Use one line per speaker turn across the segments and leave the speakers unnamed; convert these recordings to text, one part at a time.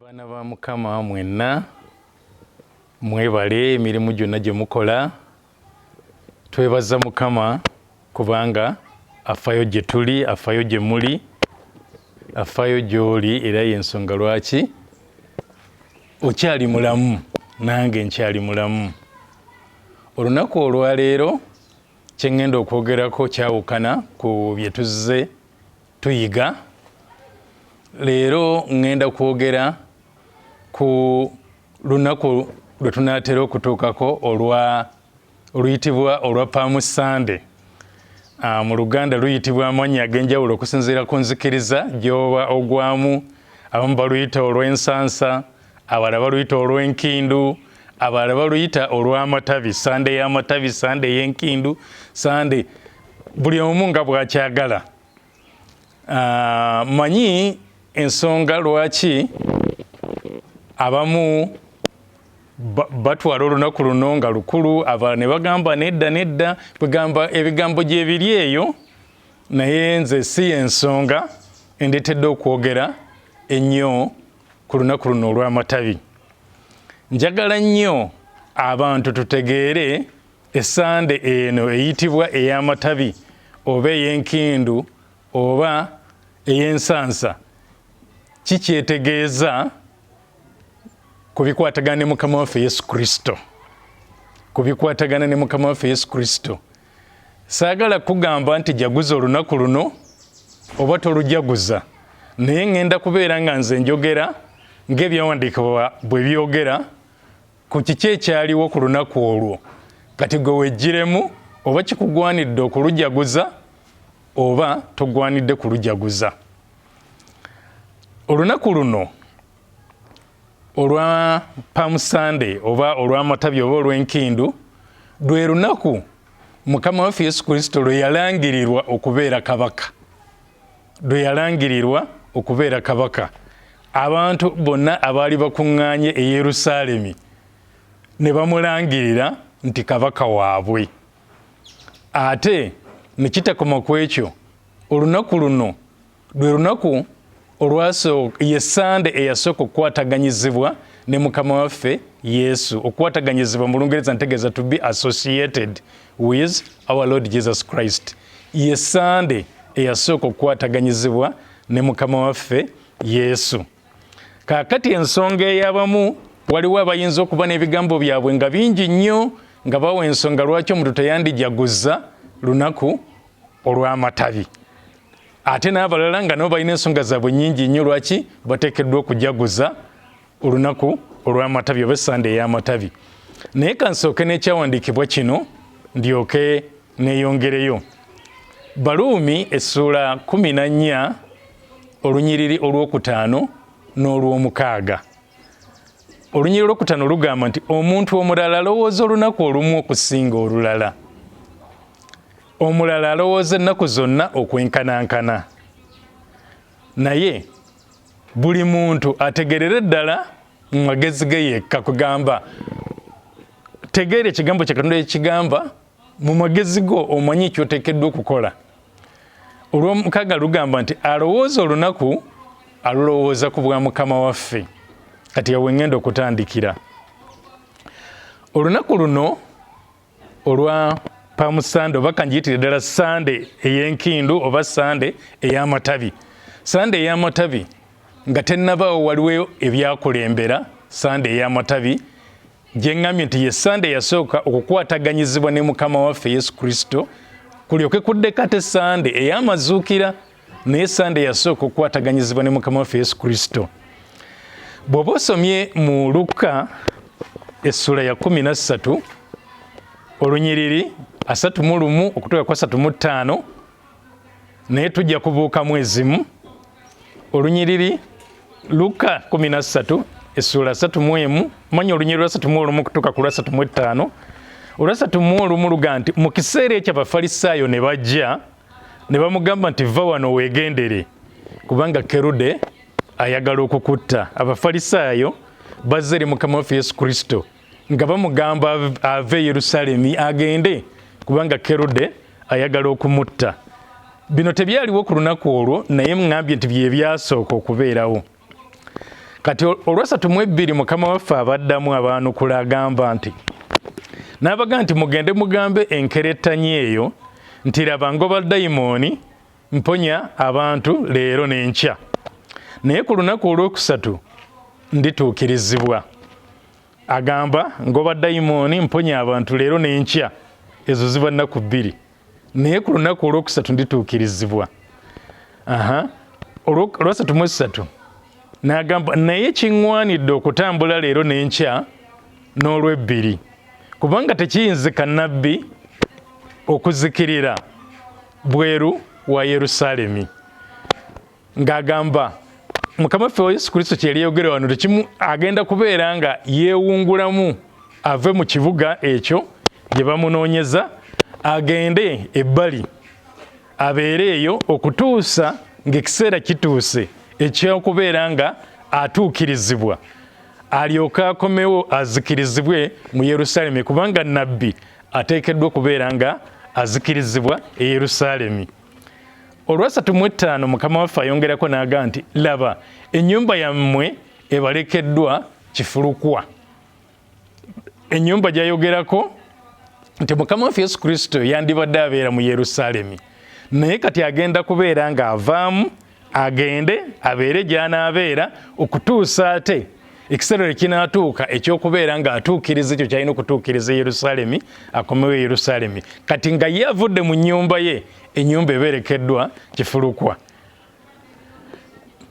Abaana ba Mukama mwenna mwebale emirimu gyonna gye mukola. Twebaza Mukama kubanga afayo gye tuli, afayo gye muli, afayo gy'oli era y'ensonga lwaki okyali mulamu nange nkyali mulamu. Olunaku olwaleero kye ŋŋenda okwogerako kyawukana ku bye tuzze tuyiga. Leero ŋŋenda kwogera ku lunaku lwe tunaatera okutuukako olwa oluyitibwa olwa Palm Sunday. Mu Luganda luyitibwa amannya ag'enjawulo okusinziira ku nzikiriza gy'oba ogwamu. Abamu baluyita olw'ensansa, abalala baluyita olw'enkindu, abalala baluyita olw'amatabi, Sande y'amatabi, Sande y'enkindu, Sande buli omu nga bw'akyagala. Manyi ensonga lwaki abamu batwala olunaku luno nga lukulu, abalala ne bagamba nedda nedda, kwegamba ebigambo gye biri eyo, naye nze si y'ensonga endeetedde okwogera ennyo ku lunaku luno olw'amatabi. Njagala nnyo abantu tutegeere essande eno eyitibwa ey'amatabi oba ey'enkindu oba ey'ensansa kikyetegeeza ku bikwatagana ne Mukama waffe Yesu Kristo, ku bikwatagana ne Mukama waffe Yesu Kristo. Saagala kugamba nti jaguza olunaku luno oba tolujaguza, naye ŋŋenda kubeera nga nze njogera ng'ebyawandiikibwa bwe byogera ku kiki ekyaliwo ku lunaku olwo. Kati gwe wejjiremu oba kikugwanidde okulujaguza oba togwanidde kulujaguza. Olunaku luno olwa Palm Sunday oba olw'amatabi oba olw'enkindu lwe lunaku Mukama waffe Yesu Kristo lwe yalangirirwa okubeera kabaka, lwe yalangirirwa okubeera kabaka. Abantu bonna abaali bakuŋŋaanye e Yerusaalemi ne bamulangirira nti kabaka waabwe. Ate ne kitakoma ku ekyo, olunaku luno lwe lunaku olwasooka, ye Sande eyasooka okukwataganyizibwa ne Mukama waffe Yesu. Okukwataganyizibwa mu Lungereza ntegeeza to be associated with our Lord Jesus Christ. Ye Sande eyasooka okukwataganyizibwa ne Mukama waffe Yesu. Kaakati ensonga ey'abamu, waliwo abayinza okuba n'ebigambo byabwe nga bingi nnyo nga bawa ensonga lwaki omuntu teyandijaguzza lunaku olw'amatabi, ate n'abalala nga nabo balina ensonga zaabwe nnyingi nnyo lwaki bateekeddwa okujaguza olunaku olw'amatabi oba essande ey'amatabi. Naye kansooke n'ekyawandiikibwa kino ndyoke neeyongereyo. Baruumi essuula 14 olunyiriri olwokutaano n'olwomukaaga. Olunyiriri olwokutaano lugamba nti omuntu omulala alowooza olunaku olumu okusinga olulala, omulala alowooza ennaku zonna okwenkanankana, naye buli muntu ategerere ddala mu magezi ge yekka. Kugamba tegeera ekigambo kya Katonda ekigamba mu magezi go omanyi kyoteekeddwa okukola. Olwomukaaga lugamba nti alowooza olunaku alulowooza ku bwa Mukama waffe. Kati awo ngenda okutandikira olunaku luno olwa Palm Sunday, oba kanjiyitire ddala Sande ey'enkindu oba Sande ey'amatabi. Sande ey'amatabi nga tennabaawo waliwo ebyakulembera Sande ey'amatabi gye ŋŋambye nti ye Sande eyasooka okukwataganyizibwa ne Mukama waffe Yesu Kristo, kulyoke kuddeko ate Sande ey'amazuukira, naye Sande eyasooka okukwataganyizibwa ne Mukama waffe Yesu Kristo. Bw'oba osomye mu Lukka essula ya 13 olunyiriri 31 okutuuka ku 35, naye tujja kubuukamu ezimu. Olunyiriri Lukka 13 essuula 31, manya olunyiriri lwa 31 okutuuka ku lwa 35. Olwa 31 luga nti mu kiseera ekyo Abafalisaayo ne bajja ne bamugamba nti va wano weegendere, kubanga Kerude ayagala okukutta. Abafalisaayo bazze eri Mukama waffe Yesu Kristo nga bamugamba ave e Yerusaalemi agende kubanga Kerude ayagala okumutta. Bino tebyaliwo ku lunaku olwo, naye ŋŋambye nti bye byasooka okubeerawo. Kati olwasatu mu ebbiri Mukama waffe abaddamu abaanukula, agamba nti, n'abaga nti, "Mugende mugambe enkerettanyi eyo nti, 'Laba, ngoba dayimooni, mponya abantu leero n'enkya, naye ku lunaku olwokusatu ndituukirizibwa.'" Agamba, "Ngoba dayimooni, mponya abantu leero n'enkya," ezo ziba nnaku 2, "naye ku lunaku olwokusatu ndituukirizibwa." Aha, olwasatu mu esatu n'agamba, "Naye kiŋŋwanidde okutambula leero n'enkya n'olwebbiri, kubanga tekiyinzika nabbi okuzikirira bweru wa Yerusaalemi." Ng'agamba Mukama waffe wa Yesu Kristo kyeyali yogera wano tekimu, agenda kubeera nga yeewungulamu ave mu kibuga ekyo gye bamunoonyeza, agende ebbali abeere eyo okutuusa ng'ekiseera kituuse ekyokubeera nga atuukirizibwa, alyoke akomewo azikirizibwe mu Yerusaalemi, kubanga nabbi ateekeddwa okubeera nga azikirizibwa e Yerusaalemi. Olwasatu mu ttaano Mukama waffe ayongerako n'agaa nti, "Laba, ennyumba yammwe ebalekeddwa kifulukwa." Ennyumba gy'ayogerako nti Mukama waffe Yesu Kristo yandibadde abeera mu Yerusaalemi, naye kati agenda kubeera ng'avaamu agende abeere gy'anaabeera okutuusa ate ekiseera lwe kinaatuuka ekyokubeera ng'atuukiriza ekyo kyalina okutuukiriza e Yerusaalemi, akomewo e Yerusaalemi. Kati nga ye avudde mu nnyumba ye, ennyumba ebeerekeddwa kifulukwa.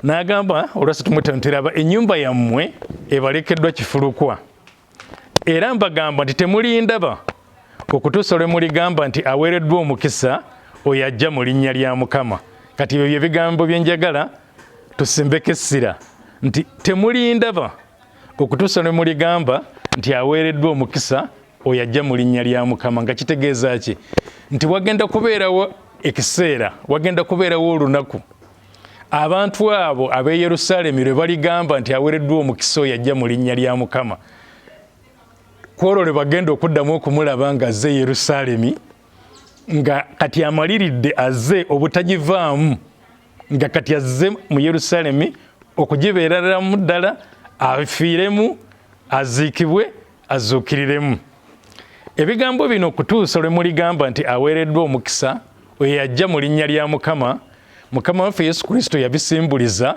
N'agamba olwasatu mu ttaano nti, "Laba, ennyumba yammwe ebalekeddwa kifulukwa. Era mbagamba nti temulindaba okutuusa lwe muligamba nti, 'Aweereddwa omukisa oyo ajja mu linnya lya Mukama.'" Kati ebyo bye bigambo bye njagala tusimbeko essira, nti temulindaba okutuusa lwe muligamba nti, "Aweereddwa omukisa oyo ajja mu linnya lya Mukama." Nga kitegeeza ki? Nti wagenda kubeerawo ekiseera, wagenda kubeerawo olunaku abantu abo ab'e Yerusaalemi lwe baligamba nti, "Aweereddwa omukisa oyo ajja mu linnya lya Mukama." Ku olwo lwe bagenda okuddamu okumulaba nga azze Yerusaalemi, nga kati amaliridde, azze obutagivaamu, nga kati azze mu Yerusaalemi okugibeereramu ddala, afiiremu, aziikibwe, azuukiriremu. Ebigambo bino, okutuusa lwe muligamba nti, "Aweereddwa omukisa oyo yajja mu linnya lya Mukama," Mukama waffe Yesu Kristo yabisimbuliza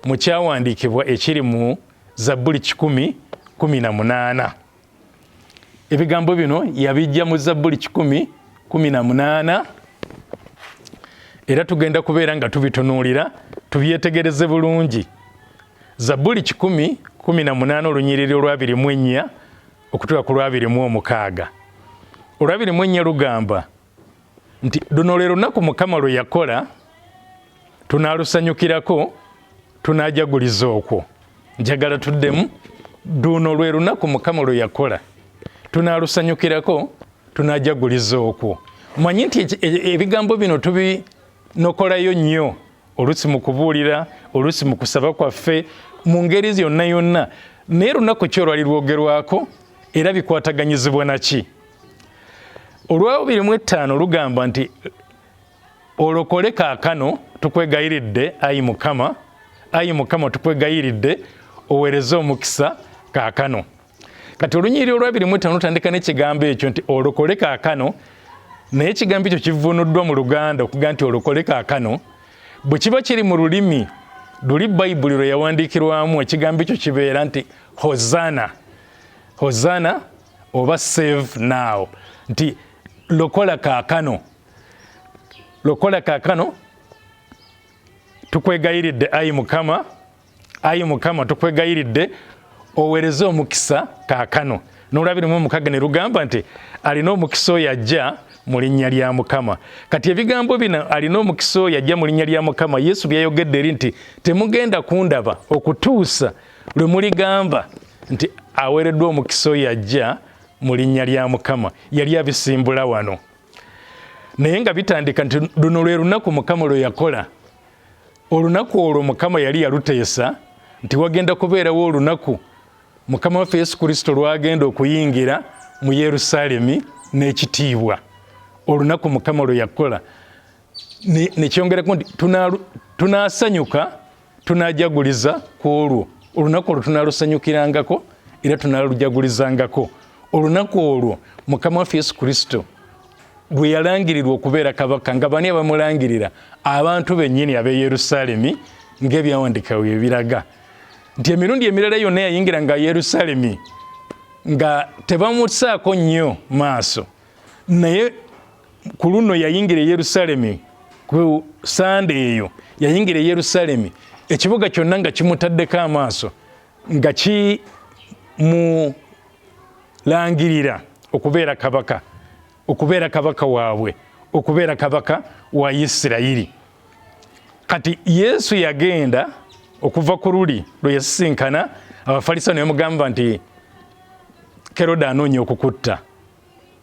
mu kyawandiikibwa ekiri mu Zabbuli 118. Ebigambo bino yabijja mu Zabbuli 118, era tugenda kubeera nga tubitunuulira, tubyetegereze bulungi. Zabbuli 118, olunyiriri olwabiri mu ennya okutuuka ku lwabiri mu omukaaga. Olwabiri mu ennya lugamba nti, "Luno lwe lunaku Mukama lwe yakola, tunaalusanyukirako, tunaajaguliza okwo." Njagala tuddemu: "Luno lwe lunaku Mukama lwe yakola, tunaalusanyukirako, tunaajaguliza okwo." Manyi nti ebigambo bino tubinokolayo nnyo, oluusi mu kubuulira, oluusi mu kusaba kwaffe, mu ngeri yonna yonna, naye lunaku ki olwali lwogerwako, era bikwataganyizibwa naki? Olwabiri mu ttaano lugamba nti, "Olokole kaakano, tukwegayiridde, ayi Mukama. Ayi Mukama, tukwegayiridde, oweereze omukisa kaakano." Kati olunyiriri olwabiri mu ttaano lutandika n'ekigambo ekyo nti, "Olokole kaakano," naye ekigambo ekyo kivunuddwa mu Luganda okuga nti, "Olokole kaakano." Bwe kiba kiri mu lulimi luli Bayibuli lwe yawandiikirwamu, ekigambo ekyo kibeera nti "Hozana, hozana" oba "Save now," nti lokola kaakano, lokola kaakano, tukwegayiridde, ayi Mukama. Ayi Mukama, tukwegayiridde, oweereze omukisa kaakano. N'olwabiri mu omukaaga ne lugamba nti, "Alina omukisa oyo ajja mu linnya lya Mukama." Kati ebigambo bino, "Alina omukisa oyo ajja mu linnya lya Mukama," Yesu byayogedde eri nti, "Temugenda kundaba okutuusa lwe muligamba nti, 'Aweereddwa omukisa oyo ajja mu linnya lya Mukama.'" Yali abisimbula wano, naye nga bitandika nti, "Luno lwe lunaku Mukama lwe yakola." Olunaku olwo Mukama yali yaluteesa nti wagenda kubeerawo olunaku Mukama waffe Yesu Kristo lwagenda okuyingira mu Yerusaalemi n'ekitiibwa. Olunaku Mukama lwe yakola, nekyongerako nti, "Tunaasanyuka, tunajaguliza ku olwo." Olunaku olwo tunalusanyukirangako era tunalujagulizangako. Olunaku olwo Mukama waffe Yesu Kristo lwe yalangirirwa okubeera kabaka, nga bani abamulangirira? Abantu bennyini ab'e Yerusaalemi, ng'ebyawandiikibwa bwe biraga nti emirundi emirala yonna yayingira nga Yerusaalemi nga tebamusaako nnyo maaso, naye ku luno yayingira e Yerusaalemi ku Sande eyo, yayingira e Yerusaalemi ekibuga kyonna nga kimutaddeko amaaso, nga kimulangirira okubeera kabaka, okubeera kabaka waabwe, okubeera kabaka wa Isirayiri. Kati Yesu yagenda okuva ku luli lwe yasisinkana Abafalisaayo ne bamugamba nti Kerode anoonya okukutta,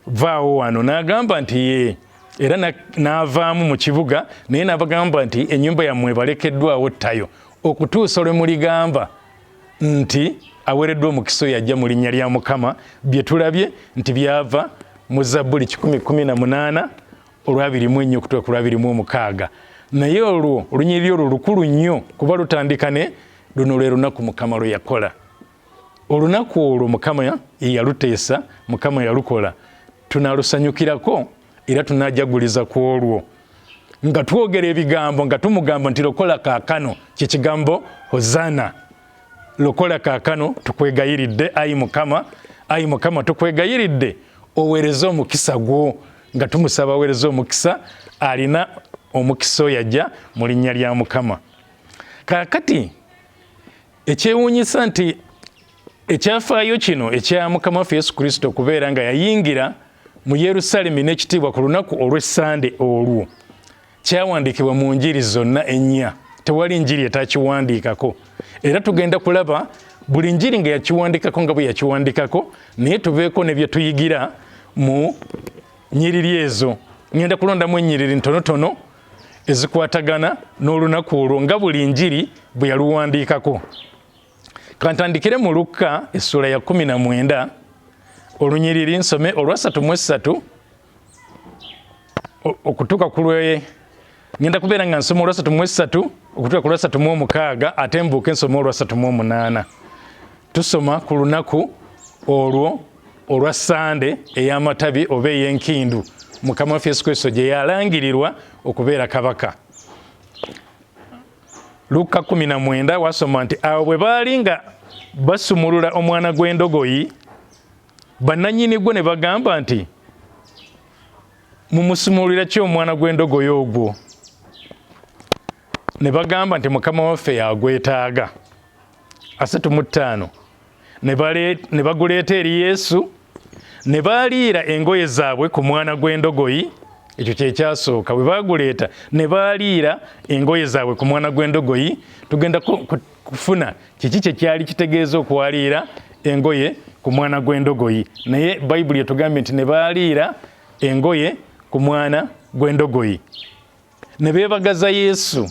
vaawo wano. N'agamba nti ye, era n'avaamu mu kibuga, naye n'abagamba nti ennyumba yammwe ebalekeddwawo ttayo okutuusa lwe muligamba nti aweereddwa omukisa oyo ajja mu linnya lya Mukama, bye tulabye nti byava mu Zabbuli 118 olwabiri mu ennya okutuuka ku lwabiri mu omukaaga. Naye olwo olunyiriri olwo lukulu nnyo kuba lutandika ne luno lwe lunaku Mukama lwe yakola. Olunaku olwo Mukama yaluteesa, Mukama yalukola, tunalusanyukirako era tunajaguliza ku olwo nga twogera ebigambo nga tumugamba nti lokola kaakano, kye kigambo hozana, lokola kaakano tukwegayiridde ayi Mukama, ayi Mukama tukwegayiridde oweereze omukisa gwo, nga tumusaba aweereze omukisa, alina omukisa oyo ajja mu linnya lya Mukama. Kaakati ekyewuunyisa nti ekyafaayo kino ekya Mukama waffe Yesu Kristo okubeera nga yayingira mu Yerusaalemi n'ekitiibwa ku lunaku olw'Essande olwo kyawandiikibwa mu njiri zonna ennya. Tewali njiri etakiwandiikako, era tugenda kulaba buli njiri nga yakiwandiikako nga bwe yakiwandiikako, naye tubeeko ne bye tuyigira mu nyiriri ezo. Ngenda kulondamu ennyiriri ntonotono ezikwatagana n'olunaku olwo nga buli njiri bwe yaluwandiikako. Kantandikire mu Lukka essuula ya 19 olunyiriri nsome olwasatu mu essatu okutuuka ku lwe ngenda kubeera nga nsoma olwasatu mu essatu okutuuka ku lwasatu mu omukaaga, ate mbuuke nsoma olwasatu mu omunaana. Tusoma ku lunaku olwo olwa Sande ey'amatabi oba ey'enkindu Mukama waffe Yesu Kristo gye yalangirirwa okubeera kabaka. Lukka 19 wasoma nti awo bwe baali nga basumulula omwana gw'endogoyi, bannannyini gwo ne bagamba nti mumusumululira ki omwana gw'endogoyi ogwo? Ne bagamba nti Mukama waffe yagwetaaga. 35 ne baguleeta eri Yesu, ne baaliira engoye zaabwe ku mwana gw'endogoyi. Ekyo kye kyasooka, bwe baguleeta ne baaliira engoye zaabwe ku mwana gw'endogoyi. Tugenda kufuna kiki kye kyali kitegeeza okwaliira engoye ku mwana gw'endogoyi, naye Bayibuli etugambye nti ne baaliira engoye ku mwana gw'endogoyi ne beebagaza Yesu.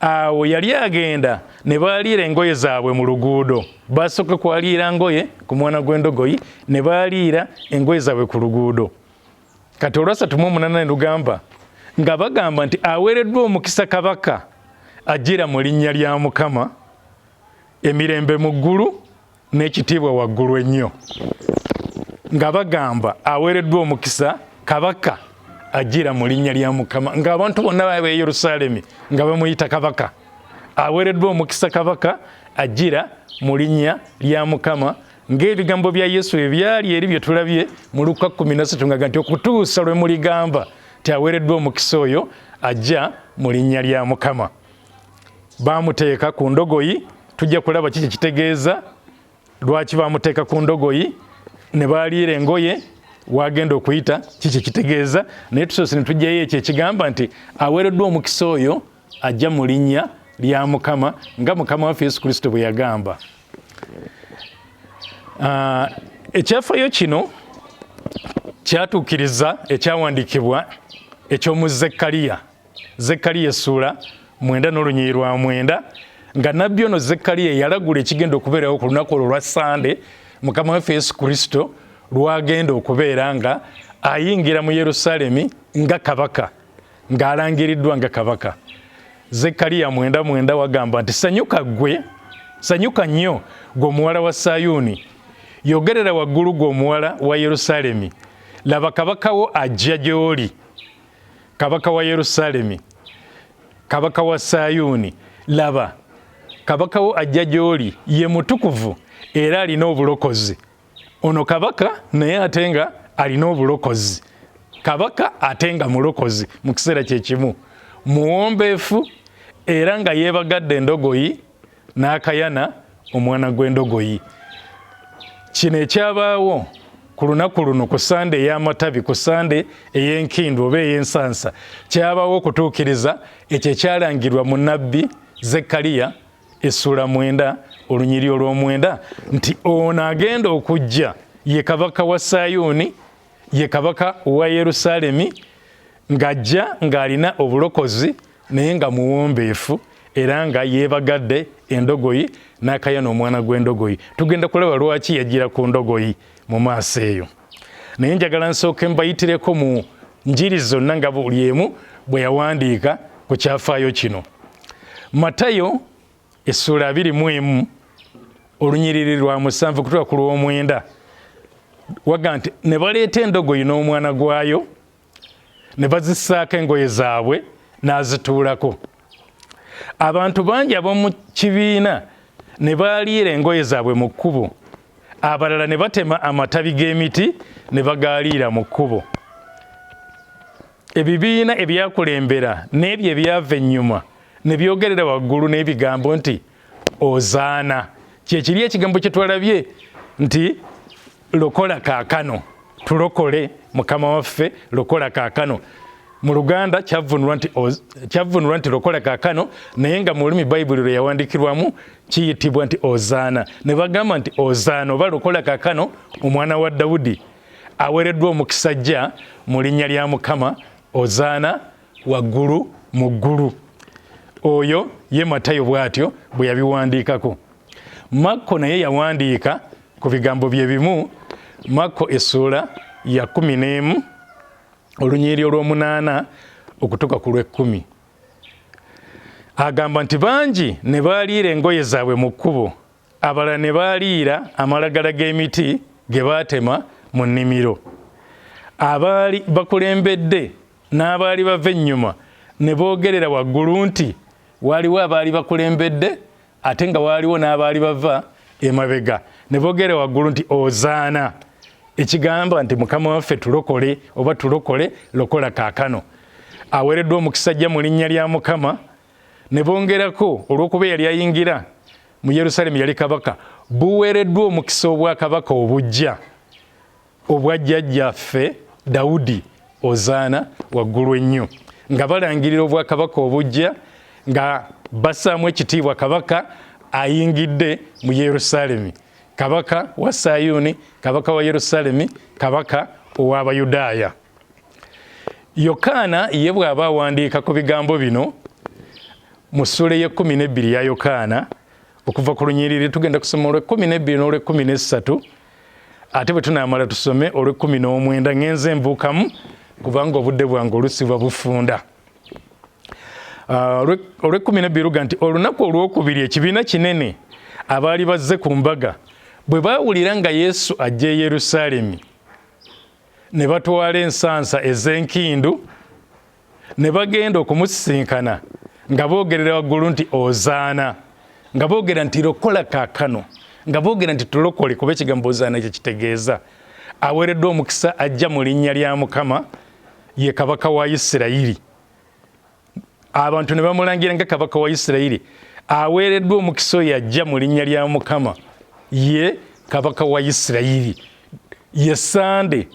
Awo yali agenda ne baaliira engoye zaabwe mu luguudo. Basooka kwaliira ngoye ku mwana gw'endogoyi ne baaliira engoye zaabwe ku luguudo. Kati olwasatu mu omunaana ne lugamba nga bagamba nti aweereddwa omukisa kabaka ajjira mu linnya lya Mukama, emirembe mu ggulu n'ekitiibwa waggulu ennyo. Nga bagamba aweereddwa omukisa kabaka ajjira mu linnya lya Mukama, ng'abantu bonna b'e Yerusaalemi nga bamuyita kabaka. Aweereddwa omukisa kabaka ajjira mu linnya lya Mukama, ng'ebigambo bya Yesu ebyali eri bye tulabye mu Lukka 13 nga nti okutuusa lwe muligamba nti aweereddwa omukisa oyo ajja mu linnya lya Mukama. Baamuteeka ku ndogoyi, tujja kulaba kiki kitegeeza lwaki baamuteeka ku ndogoyi, ne baaliira engoye wagenda okuyita kiki kitegeeza, naye tusoose ne tujjayo ekyo ekigamba nti aweereddwa omukisa oyo ajja mu linnya lya Mukama, nga Mukama waffe Yesu Kristo bwe yagamba. Ekyafaayo kino kyatuukiriza ekyawandiikibwa eky'omu Zekkaliya, Zekkaliya essuula 9 n'olunyiriri lwa 9, nga nabbi ono Zekkaliya yalagula ekigenda okubeerawo ku lunaku olwo lwa Sande Mukama waffe Yesu Kristo lwagenda okubeera nga ayingira mu Yerusaalemi nga kabaka, ng'alangiriddwa nga kabaka. Zekkaliya 9:9 wagamba nti sanyuka ggwe Sanyuka nnyo gwe omuwala wa Sayuuni, yogerera waggulu gwe omuwala wa Yerusaalemi, laba kabaka wo ajja gy'oli, kabaka wa Yerusaalemi, kabaka wa Sayuuni, laba kabaka wo ajja gy'oli, ye mutukuvu era alina obulokozi. Ono kabaka naye ate nga alina obulokozi, kabaka ate nga mulokozi mu kiseera kye kimu, muwombeefu era nga yeebagadde endogoyi n'akayana omwana gw'endogoyi. Kino ekyabaawo ku lunaku luno ku Sande ey'amatabi, ku Sande ey'enkindu oba ey'ensansa, kyabaawo okutuukiriza ekyo ekyalangirwa mu nnabbi Zekkaliya essuula 9 olunyiri olw'omwenda nti ono agenda okujja ye kabaka wa Sayuuni, ye kabaka wa Yerusaalemi, ng'ajja ng'alina obulokozi naye nga muwombeefu era nga yeebagadde endogoyi n'akayana omwana gw'endogoyi. Tugenda kulaba lwaki yajjira ku ndogoyi mu maaso eyo, naye njagala nsooke mbayitireko mu njiri zonna nga buli emu bwe yawandiika ku kyafaayo kino. Matayo essuula 21 olunyiriri lwa 7 kutuuka ku lw'omwenda waga nti ne baleeta endogoyi n'omwana gwayo ne bazissaako engoye zaabwe n'azituulako. Abantu bangi ab'omu kibiina ne baaliira engoye zaabwe mu kkubo, abalala ne batema amatabi g'emiti ne bagaaliira mu kkubo. Ebibiina ebyakulembera n'ebyo ebyava ennyuma ne byogerera waggulu n'ebigambo nti Ozaana. Kye kiri ekigambo kye twalabye nti lokola kaakano, tulokole Mukama waffe, lokola kaakano. Mu Luganda kyavvunulwa nti lokola kaakano, naye nga mu lulimi Bayibuli lwe yawandiikirwamu kiyitibwa nti Ozaana. Ne bagamba nti Ozaana oba lokola kaakano omwana wa Dawudi, aweereddwa omukisa ajja mu linnya lya Mukama, Ozaana waggulu mu ggulu. Oyo ye Matayo bw'atyo bwe yabiwandiikako. Makko naye yawandiika ku bigambo bye bimu. Makko essuula ya 11 olunyiriri olw'omunaana okutuuka ku lw'ekkumi agamba nti bangi ne baaliira engoye zaabwe mu kkubo, abalala ne baaliira amalagala g'emiti ge baatema mu nnimiro. Abaali bakulembedde n'abaali bava ennyuma ne boogerera waggulu nti waaliwo abaali bakulembedde ate nga waaliwo n'abaali bava emabega, ne boogera waggulu nti Ozaana, ekigamba nti Mukama waffe tulokole oba tulokole, lokola kaakano. Aweereddwa omukisa ajja mu linnya lya Mukama. Ne bongerako olw'okuba eyali ayingira mu Yerusaalemi yali kabaka, buweereddwa omukisa obwakabaka obujja obwa jjajjaffe Dawudi, Ozaana waggulu ennyo. Nga balangirira obwakabaka obujja, nga bassaamu ekitiibwa kabaka ayingidde mu Yerusaalemi, kabaka wa Sayuuni, kabaka wa Yerusaalemi, kabaka ow'Abayudaaya. Yokaana ye bw'aba awandiika ku bigambo bino mu ssuula ey'ekkumi n'ebbiri ya Yokaana, okuva ku lunyiriri tugenda kusoma olw'ekkumi n'ebbiri n'olw'ekkumi n'essatu, ate bwe tunaamala tusome olw'ekkumi n'omwenda. Ngenze nvuukamu kubanga obudde bwange olusi buba bufunda. Olw'ekkumi n'ebbiri luga nti olunaku olw'okubiri ekibiina kinene abaali bazze ku mbaga bwe baawulira nga Yesu ajja e Yerusaalemi, ne batwala ensansa ez'enkindu ne bagenda okumusisinkana nga boogerera waggulu nti Ozaana, nga boogera nti lokola kaakano, nga boogera nti tulokole, kuba ekigambo Ozaana ekyo kitegeeza aweereddwa omukisa ajja mu linnya lya Mukama, ye kabaka wa Isirayiri. Abantu ne bamulangira nga kabaka wa Isirayiri, aweereddwa omukisa oyo ajja mu linnya lya Mukama, ye kabaka wa Isirayiri. Ye Sande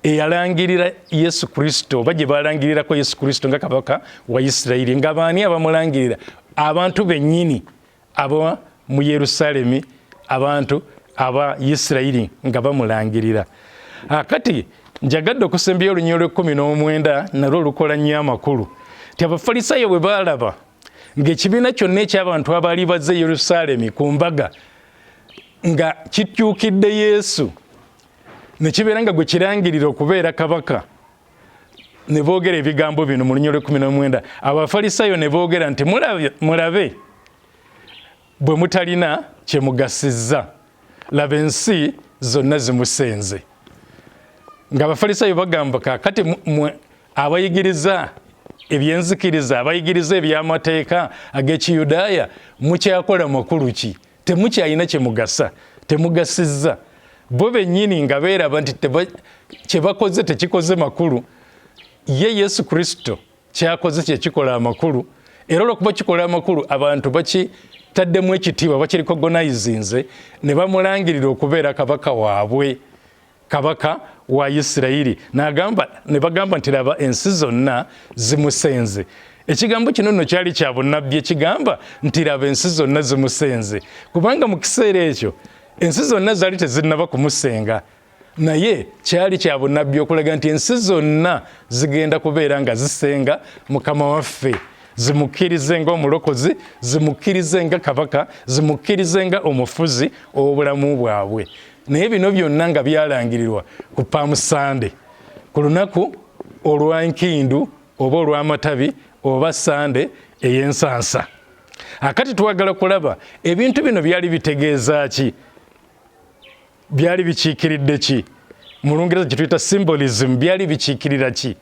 eyalangirira Yesu Kristo, oba gye balangirirako Yesu Kristo nga kabaka wa Isirayiri. Nga baani abamulangirira? Abantu bennyini aba mu Yerusaalemi, abantu aba Isirayiri nga bamulangirira. Akati njagadde okusembya olunyiriri olw'ekkumi n'omwenda, nalwo lukola nnyo amakulu. Ti Abafalisaayo bwe baalaba ng'ekibiina kyonna eky'abantu abaali bazze e Yerusaalemi ku mbaga nga kityukidde Yesu, ne kibeera nga gwe kirangirira okubeera kabaka, ne boogera ebigambo bino mu lunyiriri olw'ekkumi n'omwenda. Abafalisaayo ne boogera nti mulabe Bwe mutalina kye mugasizza. Laba ensi zonna zimusenze. Ng'Abafalisaayo bagamba, kaakati mwe abayigiriza ebyenzikiriza, abayigiriza eby'amateeka ag'Ekiyudaaya, mukyakola makulu ki? Temukyalina kye mugasa, temugasizza. Bo bennyini nga beeraba nti kye bakoze tekikoze makulu. Ye Yesu Kristo kyakoze kye kikola amakulu, era olwokuba kikola amakulu abantu bakitaddemu ekitiibwa, bakirikogonayizinze ne bamulangirira okubeera kabaka waabwe, kabaka wa Isirayiri. N'agamba, ne bagamba nti laba ensi zonna zimusenze. Ekigambo kino nno kyali kya bunnabbi ekigamba nti laba ensi zonna zimusenze, kubanga mu kiseera ekyo ensi zonna zaali tezinnaba kumusenga, naye kyali kya bunnabbi okulaga nti ensi zonna zigenda kubeera nga zisenga Mukama waffe, zimukkirize ng'omulokozi, zimukkirize nga kabaka, zimukkirize nga omufuzi ow'obulamu bwabwe. Naye bino byonna nga byalangirirwa ku Palm Sunday, ku lunaku olw'enkindu oba olw'amatabi oba Sande ey'ensansa. Akati twagala kulaba ebintu bino byali bitegeeza ki, byali bikiikiridde ki, mu Lungereza kye tuyita symbolism, byali bikiikirira ki?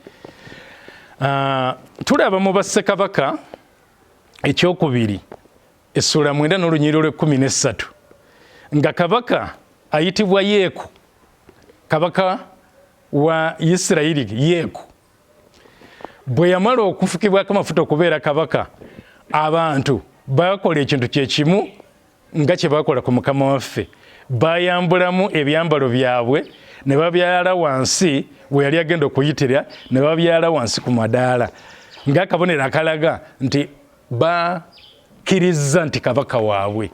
Tulaba mu Bassekabaka ekyokubiri essuula 9 n'olunyiriri olw'ekkumi n'essatu nga kabaka ayitibwa Yeeku, kabaka wa Isirayiri Yeeku, bwe yamala okufukibwako amafuta okubeera kabaka, abantu baakola ekintu kye kimu nga kye baakola ku Mukama waffe. Baayambulamu ebyambalo byabwe ne babyala wansi we yali agenda okuyitira, ne babyala wansi ku madaala ng'akabonero akalaga nti bakkirizza nti kabaka waabwe,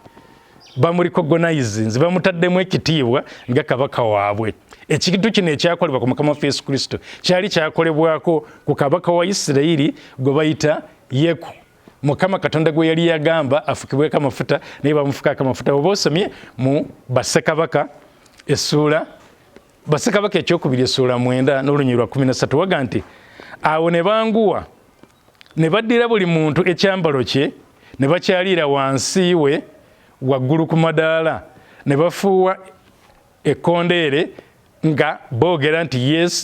bamurikogonayizinze, bamutaddemu ekitiibwa nga kabaka waabwe. Ekintu kino ekyakolebwa ku Mukama waffe Yesu Kristo kyali kyakolebwako ku kabaka wa Isirayiri gwe bayita Yeku, Mukama Katonda gwe yali yagamba afukibweko amafuta, naye bamufukako amafuta. Oba osomye mu Bassekabaka essuula, Bassekabaka ekyokubiri essuula 9 n'olunyiriri lwa 13, waga nti awo ne banguwa ne baddira buli muntu ekyambalo kye ne bakyaliira wansi we waggulu ku madaala, ne bafuuwa ekkondeere nga boogera nti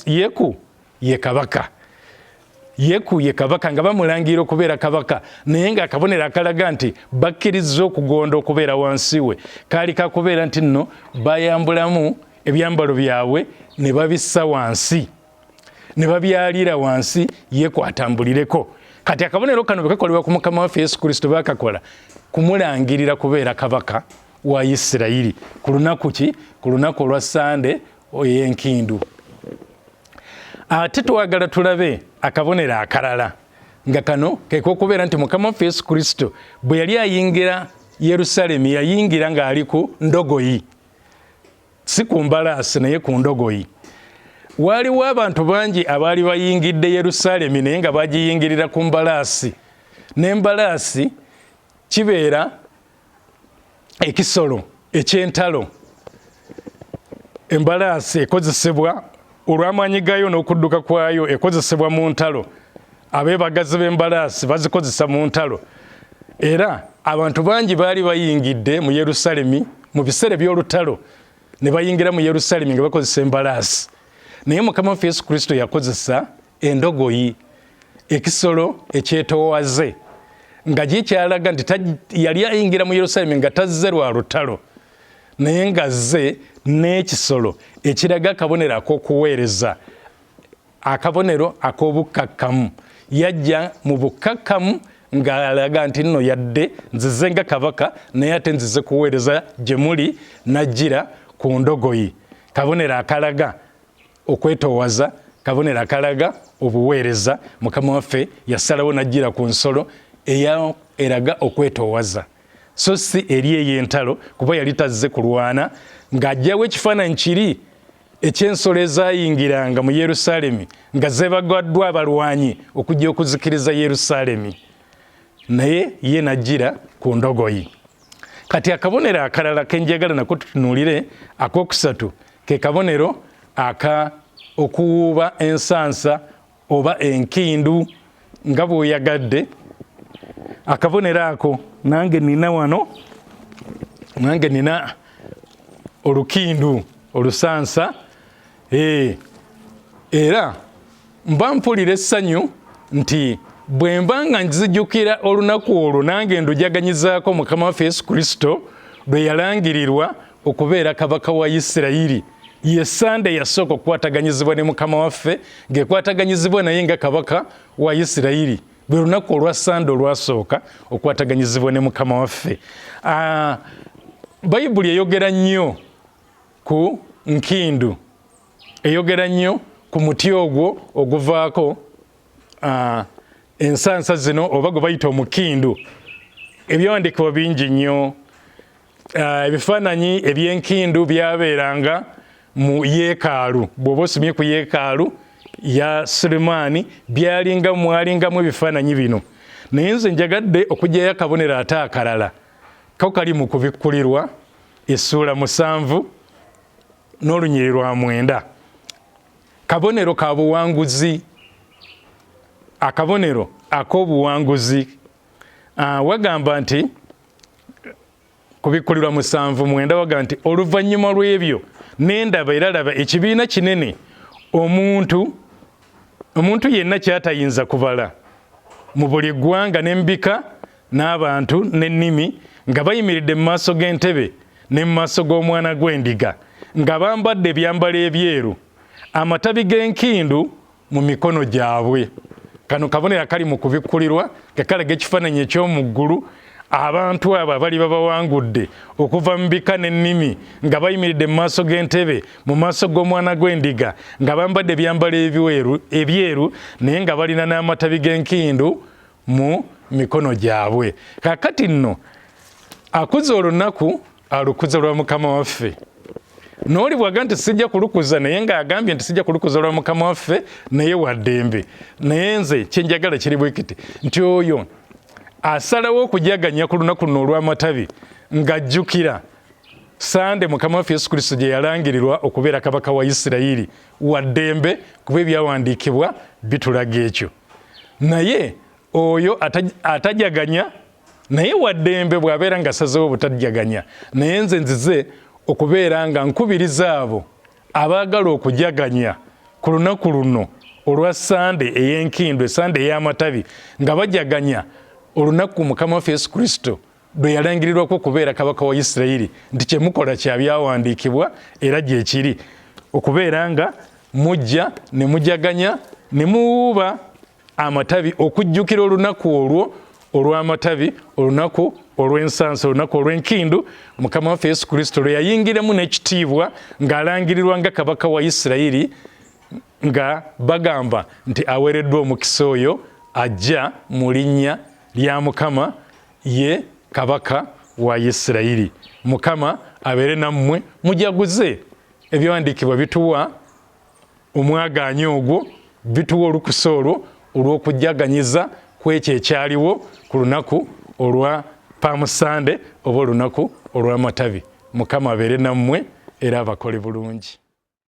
Yeku ye kabaka, Yeku ye kabaka, nga bamulangira okubeera kabaka, naye ng'akabonero akalaga nti bakkirizza okugonda okubeera wansi we kaali kakubeera nti nno bayambulamu ebyambalo byabwe ne babissa wansi, ne babyaliira wansi Yeku atambulireko. Kati akabonero kano bwe kakolebwa ku Mukama waffe Yesu Kristo, bakakola kumulangirira kubeera kabaka wa Isirayiri ku lunaku ki? Ku lunaku olwa Sande ey'enkindu. Ate twagala tulabe akabonero akalala nga kano kek'okubeera nti Mukama waffe Yesu Kristo bwe yali ayingira Yerusalemi, yayingira ng'ali ku ndogoyi, si ku mbalaasi naye ku ndogoyi. Waaliwo abantu bangi abaali bayingidde Yerusaalemi naye nga bagiyingirira ku mbalaasi, n'embalaasi kibeera ekisolo eky'entalo. Embalaasi ekozesebwa olw'amaanyi gaayo n'okudduka kwayo, ekozesebwa mu ntalo. Abeebagazi b'embalaasi bazikozesa mu ntalo. Era abantu bangi baali bayingidde mu Yerusaalemi mu biseera eby'olutalo, ne bayingira mu Yerusaalemi nga bakozesa embalaasi. Naye Mukama waffe Yesu Kristo yakozesa endogoyi, ekisolo ekyetoowaze, nga gyekyalaga nti yali ayingira mu Yerusaalemi nga tazze lwa lutalo, naye ng'azze n'ekisolo ekiraga akabonero ak'okuweereza, akabonero ak'obukkakkamu. Yajja mu bukkakkamu ng'alaga nti nno yadde nzize nga kabaka, naye ate nzize kuweereza gye muli, n'ajjira ku ndogoyi. Kabonero akalaga okwetoowaza, kabonero akalaga obuweereza. Mukama waffe yasalawo n'ajjira ku nsolo eya eraga okwetoowaza, so si eri ey'entalo, kuba yali tazze kulwana, ng'aggyawo ekifaananyi kiri eky'ensolo ezaayingiranga mu Yerusaalemi nga zeebagaddwa abalwanyi okujja okuzikiriza Yerusaalemi, naye ye n'ajjira ku ndogoyi. Kati akabonero akalala ke njagala nako tutunuulire, akookusatu, ke kabonero aka okuwuuba ensansa oba enkindu nga bw'oyagadde. Akabonero ako nange nina wano. Nange nina olukindu olusansa, era mba mpulira essanyu nti bwe mba nga nzijukira olunaku olwo nange ndujaganyizaako Mukama waffe Yesu Kristo lwe yalangirirwa okubeera kabaka wa Isirayiri. Ye Sande yasooka okukwataganyizibwa ne Mukama waffe, ng'ekwataganyizibwa naye nga kabaka wa Isirayiri. Lwe lunaku olwa Sande olwasooka okukwataganyizibwa ne Mukama waffe. Bayibuli eyogera nnyo ku nkindu, eyogera nnyo ku muti ogwo oguvaako ensansa zino oba gwe bayita omukindu. Ebyawandiikibwa bingi nnyo. Ebifaananyi eby'enkindu byabeeranga mu yeekaalu. Bw'oba osomye ku yeekaalu ya Sulemaani, byalinga mwalingamu ebifaananyi bino. Naye nze njagadde okuggyayo akabonero ate akalala, ko kali mu Kubikkulirwa essuula 7 n'olunyiriri lwa 9. Kabonero ka buwanguzi, akabonero ak'obuwanguzi. Wagamba nti Kubikkulirwa 7:9 waga nti oluvannyuma lw'ebyo nendaba, era laba, ekibiina kinene omuntu yenna kyatayinza kubala, mu buli ggwanga n'embika n'abantu n'ennimi, nga bayimiridde mu maaso g'entebe ne mu maaso g'omwana gw'endiga, nga bambadde ebyambalo ebyeru, amatabi g'enkindu mu mikono gyabwe. Kano kabonero akali mu Kubikkulirwa nga kalaga ekifaananyi eky'omu ggulu, abantu abo abali babawangudde okuva mu bika n'ennimi, nga bayimiridde mu maaso g'entebe, mu maaso g'omwana gw'endiga, nga bambadde ebyambalo ebyeru, naye nga balina n'amatabi g'enkindu mu mikono gyabwe. Kaakati nno akuza olunaku alukuza lwa Mukama waffe. N'oli bw'aga nti sijja kulukuza, naye ng'agambye nti sijja kulukuza lwa Mukama waffe, naye waddembe. Naye nze kyenjagala kiri bwe kiti nti oyo asalawo okujaganya ku lunaku luno olw'amatabi ng'ajjukira Sande Mukama waffe Yesu Kristo gye yalangirirwa okubeera kabaka wa Isirayiri, waddembe, kuba ebyawandiikibwa bitulaga ekyo. Naye oyo atajaganya naye waddembe bw'abeera nga asazeewo obutajaganya. Naye nze nzize okubeera nga nkubiriza abo abaagala okujaganya ku lunaku luno olwa Sande ey'enkindu, esande ey'amatabi, nga bajaganya olunaku Mukama waffe Yesu Kristo lwe yalangirirwako okubeera kabaka wa Isirayiri, nti kyemukola kya byawandiikibwa era gyekiri okubeera nga mujja ne mujaganya ne muwuuba amatabi okujjukira olunaku olwo olw'amatabi, olunaku olw'ensansa, olunaku olw'enkindu Mukama waffe Yesu Kristo lwe yayingiramu n'ekitiibwa ng'alangirirwa nga kabaka wa Isirayiri, nga bagamba nti aweereddwa omukisa oyo ajja mu linnya lya Mukama, ye kabaka wa Isirayiri. Mukama abeere nammwe, mujaguze. Ebyawandiikibwa bituwa omwagaanya ogwo, bituwa olukusa olwo olw'okujaganyiza ku ekyo ekyaliwo ku lunaku olwa Palm Sunday oba olunaku olw'amatabi. Mukama abeere nammwe era abakole bulungi.